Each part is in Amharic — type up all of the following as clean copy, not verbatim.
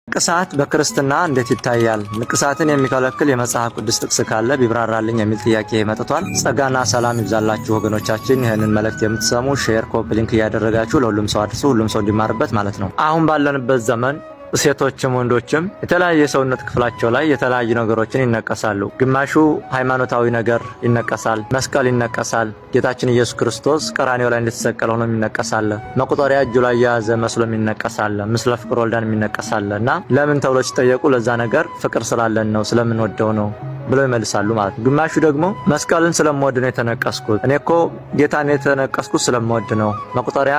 ንቅሳት በክርስትና እንዴት ይታያል? ንቅሳትን የሚከለክል የመጽሐፍ ቅዱስ ጥቅስ ካለ ቢብራራልኝ የሚል ጥያቄ መጥቷል። ጸጋና ሰላም ይብዛላችሁ ወገኖቻችን። ይህንን መልእክት የምትሰሙ share፣ copy link እያደረጋችሁ ለሁሉም ሰው አድርሱ፣ ሁሉም ሰው እንዲማርበት ማለት ነው። አሁን ባለንበት ዘመን ሴቶችም ወንዶችም የተለያየ የሰውነት ክፍላቸው ላይ የተለያዩ ነገሮችን ይነቀሳሉ። ግማሹ ሃይማኖታዊ ነገር ይነቀሳል፣ መስቀል ይነቀሳል። ጌታችን ኢየሱስ ክርስቶስ ቀራንዮ ላይ እንደተሰቀለ ሆኖ ይነቀሳል። መቁጠሪያ እጁ ላይ የያዘ መስሎ ይነቀሳል። ምስለ ፍቅር ወልዳን ይነቀሳል። እና ለምን ተብሎ ሲጠየቁ ለዛ ነገር ፍቅር ስላለን ነው፣ ስለምንወደው ነው ብለው ይመልሳሉ ማለት ነው። ግማሹ ደግሞ መስቀልን ስለምወድ ነው የተነቀስኩት፣ እኔ እኮ ጌታን የተነቀስኩት ስለምወድ ነው፣ መቁጠሪያ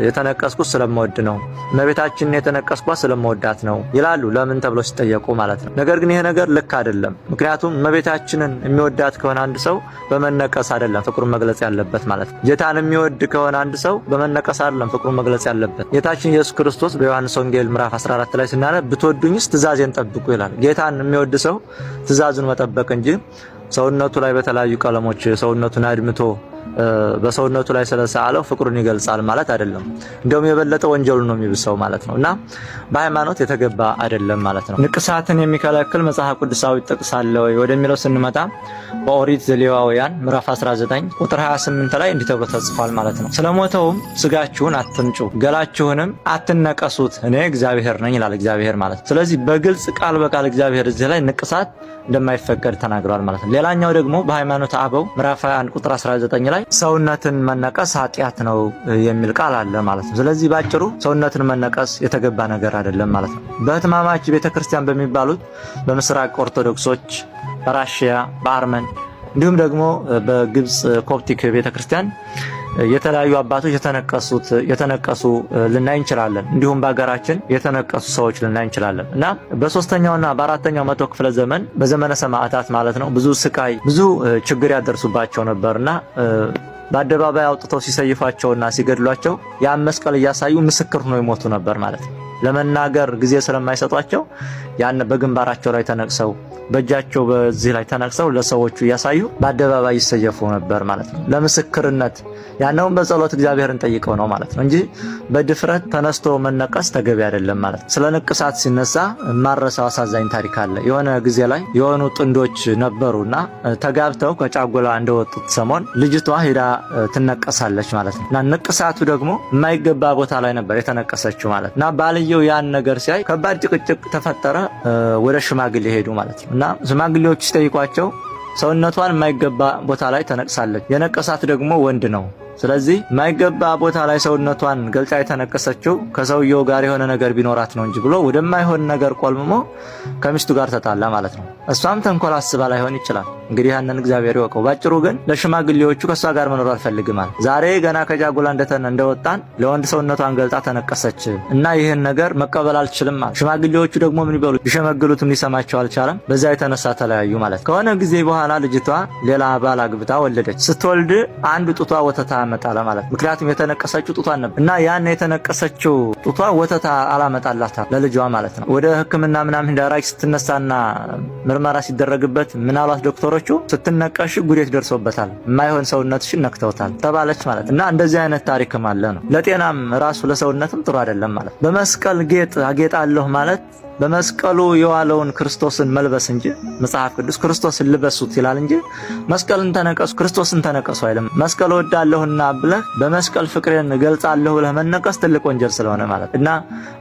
የተነቀስኩት ስለምወድ ነው፣ እመቤታችንን የተነቀስኳት ስለምወዳት ነው ይላሉ። ለምን ተብለው ሲጠየቁ ማለት ነው። ነገር ግን ይሄ ነገር ልክ አይደለም። ምክንያቱም እመቤታችንን የሚወዳት ከሆነ አንድ ሰው በመነቀስ አይደለም ፍቅሩን መግለጽ ያለበት ማለት ነው። ጌታን የሚወድ ከሆነ አንድ ሰው በመነቀስ አይደለም ፍቅሩን መግለጽ ያለበት። ጌታችን ኢየሱስ ክርስቶስ በዮሐንስ ወንጌል ምዕራፍ 14 ላይ ስናነብ ብትወዱኝስ ትእዛዜን ጠብቁ ይላል። ጌታን የሚወድ ሰው ትእዛዙን መጠበቅ እንጂ ሰውነቱ ላይ በተለያዩ ቀለሞች ሰውነቱን አድምቶ በሰውነቱ ላይ ስለሳለው ፍቅሩን ይገልጻል ማለት አይደለም። እንደውም የበለጠ ወንጀሉ ነው የሚብሰው ማለት ነው። እና በሃይማኖት የተገባ አይደለም ማለት ነው። ንቅሳትን የሚከለክል መጽሐፍ ቅዱሳዊ ጥቅስ አለ ወይ ወደሚለው ስንመጣ በኦሪት ዘሌዋውያን ምዕራፍ 19 ቁጥር 28 ላይ እንዲህ ተብሎ ተጽፏል ማለት ነው። ስለሞተውም ስጋችሁን አትምጩ፣ ገላችሁንም አትነቀሱት፣ እኔ እግዚአብሔር ነኝ ይላል እግዚአብሔር ማለት ነው። ስለዚህ በግልጽ ቃል በቃል እግዚአብሔር እዚህ ላይ ንቅሳት እንደማይፈቀድ ተናግሯል ማለት ነው። ሌላኛው ደግሞ በሃይማኖተ አበው ምዕራፍ 21 ቁጥር 19 ላይ ሰውነትን መነቀስ ኃጢአት ነው የሚል ቃል አለ ማለት ነው። ስለዚህ ባጭሩ ሰውነትን መነቀስ የተገባ ነገር አይደለም ማለት ነው። በህትማማች ቤተክርስቲያን በሚባሉት በምስራቅ ኦርቶዶክሶች፣ በራሽያ፣ በአርመን እንዲሁም ደግሞ በግብፅ ኮፕቲክ ቤተክርስቲያን የተለያዩ አባቶች የተነቀሱት የተነቀሱ ልናይ እንችላለን። እንዲሁም በሀገራችን የተነቀሱ ሰዎች ልናይ እንችላለን እና በሶስተኛውና በአራተኛው መቶ ክፍለ ዘመን በዘመነ ሰማዕታት ማለት ነው ብዙ ስቃይ ብዙ ችግር ያደርሱባቸው ነበርና በአደባባይ አውጥተው ሲሰይፏቸውና ሲገድሏቸው ያን መስቀል እያሳዩ ምስክር ሆነው ይሞቱ ነበር ማለት ነው። ለመናገር ጊዜ ስለማይሰጧቸው ያን በግንባራቸው ላይ ተነቅሰው በእጃቸው በዚህ ላይ ተነቅሰው ለሰዎቹ እያሳዩ በአደባባይ ይሰየፉ ነበር ማለት ነው። ለምስክርነት ያነውን በጸሎት እግዚአብሔርን ጠይቀው ነው ማለት ነው እንጂ በድፍረት ተነስቶ መነቀስ ተገቢ አይደለም ማለት ነው። ስለ ንቅሳት ሲነሳ ማረሳው አሳዛኝ ታሪክ አለ። የሆነ ጊዜ ላይ የሆኑ ጥንዶች ነበሩና ተጋብተው ከጫጉላ እንደወጡት ሰሞን ልጅቷ ሄዳ ትነቀሳለች ማለት ነው። እና ንቅሳቱ ደግሞ የማይገባ ቦታ ላይ ነበር የተነቀሰችው ማለት ነው። እና ባልየው ያን ነገር ሲያይ ከባድ ጭቅጭቅ ተፈጠረ። ወደ ሽማግሌ ሄዱ ማለት ነው። እና ሽማግሌዎች ሲጠይቋቸው ሰውነቷን የማይገባ ቦታ ላይ ተነቅሳለች፣ የነቀሳት ደግሞ ወንድ ነው። ስለዚህ የማይገባ ቦታ ላይ ሰውነቷን ገልጻ የተነቀሰችው ከሰውየው ጋር የሆነ ነገር ቢኖራት ነው እንጂ ብሎ ወደማይሆን ነገር ቆልምሞ ከሚስቱ ጋር ተጣላ ማለት ነው። እሷም ተንኮል አስባ ላይሆን ይችላል። እንግዲህ ያንን እግዚአብሔር ይወቀው። ባጭሩ ግን ለሽማግሌዎቹ ከእሷ ጋር መኖር አልፈልግም አለ። ዛሬ ገና ከጃጉላ እንደወጣን ለወንድ ሰውነቷን ገልጣ ተነቀሰች እና ይህን ነገር መቀበል አልችልም አለ። ሽማግሌዎቹ ደግሞ ምን ይበሉ፣ ቢሸመግሉትም ሊሰማቸው አልቻለም። በዛ የተነሳ ተለያዩ ማለት። ከሆነ ጊዜ በኋላ ልጅቷ ሌላ ባል አግብታ ወለደች። ስትወልድ አንድ ጡቷ ወተታ አመጣለ ማለት፣ ምክንያቱም የተነቀሰችው ጡቷን ነበር እና ያን የተነቀሰችው ጡቷ ወተታ አላመጣላታ ለልጇ ማለት ነው። ወደ ሕክምና ምናምን ዳራጅ ስትነሳና ምርመራ ሲደረግበት ምናልባት ዶክተሮቹ ስትነቀሽ ጉዴት ደርሶበታል፣ የማይሆን ሰውነትሽን ነክተውታል ተባለች ማለት እና እንደዚህ አይነት ታሪክም አለ ነው። ለጤናም ራሱ ለሰውነትም ጥሩ አይደለም ማለት። በመስቀል ጌጥ አጌጣለሁ ማለት በመስቀሉ የዋለውን ክርስቶስን መልበስ እንጂ መጽሐፍ ቅዱስ ክርስቶስን ልበሱት ይላል እንጂ መስቀልን ተነቀሱ ክርስቶስን ተነቀሱ አይልም። መስቀል እወዳለሁና ብለህ በመስቀል ፍቅሬን እገልጻለሁ ብለህ መነቀስ ትልቅ ወንጀል ስለሆነ ማለት እና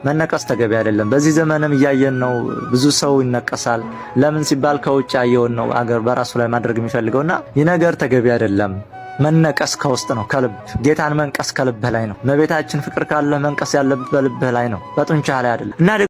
መነቀስ ተገቢ አይደለም። በዚህ ዘመንም እያየን ነው። ብዙ ሰው ይነቀሳል። ለምን ሲባል ከውጭ ያየውን ነው አገር በራሱ ላይ ማድረግ የሚፈልገውና ይህ ነገር ተገቢ አይደለም። መነቀስ ከውስጥ ነው፣ ከልብ ጌታን መንቀስ ከልብህ ላይ ነው። እመቤታችን ፍቅር ካለ መንቀስ ያለብህ በልብህ ላይ ነው፣ በጡንቻህ ላይ አይደለም እና